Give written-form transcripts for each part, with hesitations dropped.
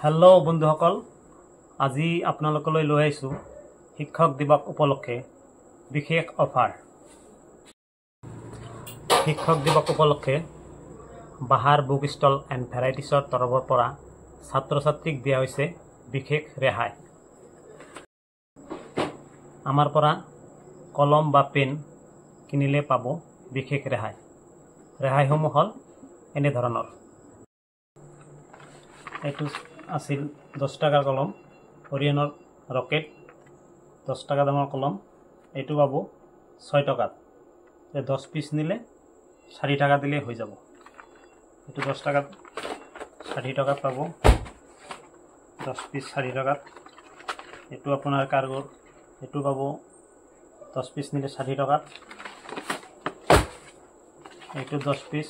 Hello' বন্ধুসকল, আজি আপোনালোকলৈ লৈ আহিছোঁ শিক্ষক দিৱস উপলক্ষে বিশেষ অফাৰ। শিক্ষক দিৱস উপলক্ষে বাহাৰ বুক ষ্টল এণ্ড ভেৰাইটিছৰ তৰফৰ পৰা ছাত্ৰ ছাত্ৰীক দিয়া হৈছে বিশেষ ৰেহাই। আমাৰ পৰা কলম বা পেন কিনিলে পাব বিশেষ ৰেহাই। ৰেহাইসমূহ হ'ল এনেধৰণৰ। এইটো আছিল 10 টকাৰ কলম, অৰিয়নৰ ৰকেট 10 টকা দামৰ কলম, এইটো পাব 6 টকাত। 10 পিচ নিলে 4 টকা দিলেই হৈ যাব। এইটো 10 টকাত 60 টকাত পাব, 10 পিচ 4 টকাত। এইটো আপোনাৰ কাৰ্গোৰ, এইটো পাব 10 পিচ নিলে 60 টকাত। এইটো 10 পিচ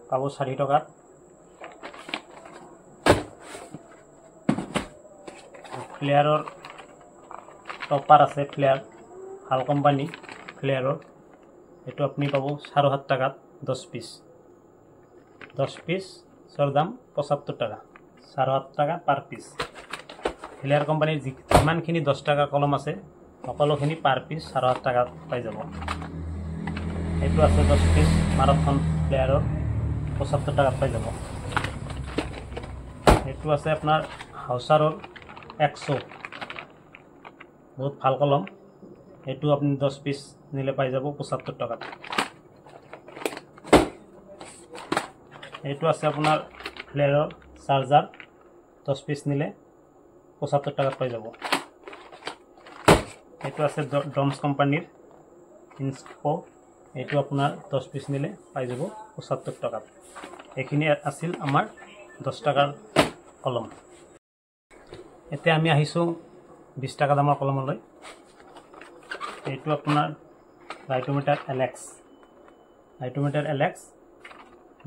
পাব 60 টকাত। ফ্লেয়াৰৰ টপাৰ আছে, ফ্লেয়াৰ ভাল কোম্পানী ফ্লেয়াৰৰ, এইটো আপুনি পাব 7.5 টকাত 10 পিচ। 10 পিচৰ দাম 75 টকা, 7.5 টকা পাৰ পিচ। ফ্লেয়াৰ কোম্পানীৰ যিমানখিনি 10 টকা কলম আছে সকলোখিনি পাৰ পিচ 7.5 টকাত পাই যাব। এইটো আছে 10 পিচ মাৰাথন ফ্লেয়াৰৰ 75 টকাত পাই যাব। এইটো আছে আপোনাৰ হাউচাৰৰ 100, বহুত ভাল কলম, এইটো আপুনি 10 পিচ নিলে পাই যাব 75 টকাত। এইটো আছে আপোনাৰ ফ্লেয়াৰৰ চাৰ্জাৰ, 10 পিচ নিলে 75 টকাত পাই যাব। এইটো আছে ডমছ কোম্পানীৰ ইনস্প', এইটো আপোনাৰ 10 পিচ নিলে পাই যাব 75 টকাত। এইখিনি আছিল আমাৰ 10 টকাৰ কলম। এতিয়া আমি আহিছোঁ 20 টকা দামৰ কলমলৈ। এইটো আপোনাৰ ৰাইটোমিটাৰ এলেক্স, ৰাইটোমিটাৰ এলেক্স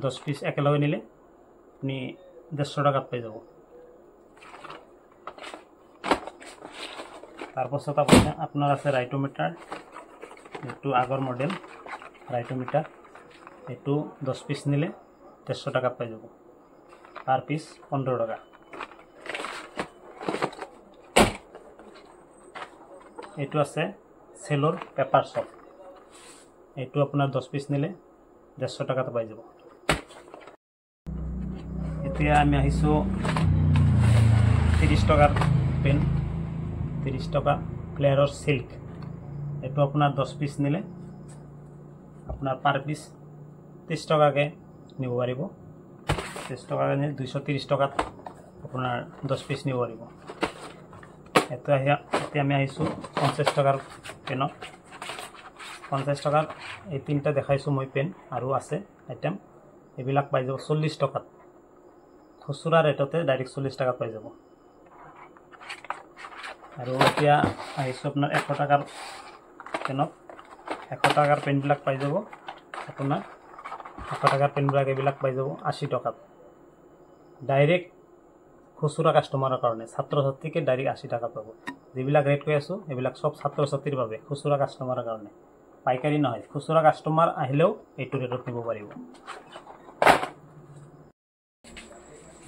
10 পিচ একেলগে নিলে আপুনি 150 টকাত পাই যাব। তাৰপাছত আপোনাৰ আছে ৰাইটোমিটাৰ, এইটো আগৰ মডেল ৰাইটোমিটাৰ, এইটো 10 পিচ নিলে 150 টকাত পাই যাব, পাৰ পিচ 15 টকা। এইটো আছে চেলৰ পেপাৰ শ্বপ, এইটো আপোনাৰ 10 পিচ নিলে 150 টকাত পাই যাব। এতিয়া আমি আহিছোঁ 30 টকাৰ পেন, 30 টকা ফ্লেয়াৰৰ চিল্ক, এইটো আপোনাৰ 10 পিচ নিলে আপোনাৰ পাৰ পিচ 30 টকাকৈ নিব পাৰিব। 30 টকাকৈ নিলে 230 টকাত আপোনাৰ 10 পিচ নিব পাৰিব। এতিয়া আমি আহিছোঁ 50 টকাৰ পেনত। 50 টকাৰ এই তিনিটা দেখাইছোঁ মই পেন, আৰু আছে আইটেম, এইবিলাক পাই যাব 40 টকাত, খুচুৰা ৰেটতে ডাইৰেক্ট 40 টকাত পাই যাব। আৰু এতিয়া আহিছোঁ আপোনাৰ 100 টকাৰ পেনত। 100 টকাৰ পেনবিলাক পাই যাব আপোনাৰ, 100 টকাৰ পেনবিলাক এইবিলাক পাই যাব 80 টকাত, ডাইৰেক্ট খুচুৰা কাষ্টমাৰৰ কাৰণে, ছাত্ৰ ছাত্ৰীকে ডাইৰেক্ট 80 টকাত পাব। যিবিলাক ৰেট কৈ আছোঁ এইবিলাক চব ছাত্ৰ ছাত্ৰীৰ বাবে, খুচুৰা কাষ্টমাৰৰ কাৰণে, পাইকাৰী নহয়। খুচুৰা কাষ্টমাৰ আহিলেও এইটো ৰেটত নিব পাৰিব।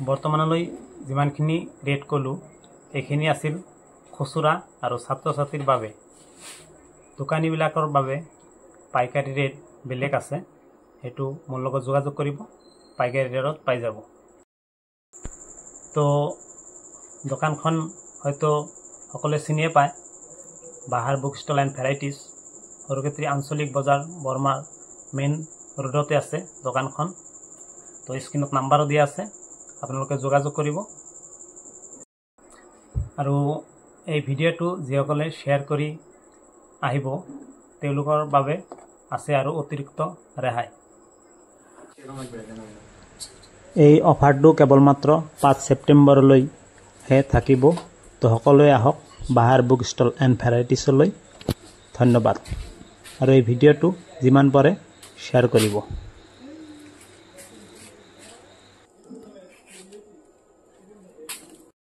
বৰ্তমানলৈ যিমানখিনি ৰেট ক'লোঁ এইখিনি আছিল খুচুৰা আৰু ছাত্ৰ ছাত্ৰীৰ বাবে। দোকানীবিলাকৰ বাবে পাইকাৰী ৰেট বেলেগ আছে, সেইটো মোৰ লগত যোগাযোগ কৰিব, পাইকাৰী ৰেটত পাই যাব। তো দোকানখন হয়তো সকলোৱে চিনিয়ে পায়, Bahar book stall and varieties, Sarukshetri আঞ্চলিক বজাৰ, বৰমাৰ মেইন ৰোডতে আছে দোকানখন। তো স্ক্ৰীণত নাম্বাৰো দিয়া আছে, আপোনালোকে যোগাযোগ কৰিব। আৰু এই ভিডিঅ'টো যিসকলে শ্বেয়াৰ কৰি আহিব তেওঁলোকৰ বাবে আছে আৰু অতিৰিক্ত ৰেহাই। এই অফাৰটো কেৱল মাত্ৰ 5 ছেপ্টেম্বৰলৈহে থাকিব। তো সকলোৱে আহক বাহাৰ বুক ষ্টল এণ্ড ভেৰাইটিছলৈ। ধন্যবাদ। আৰু এই ভিডিঅ'টো যিমান পাৰে শ্বেয়াৰ কৰিব।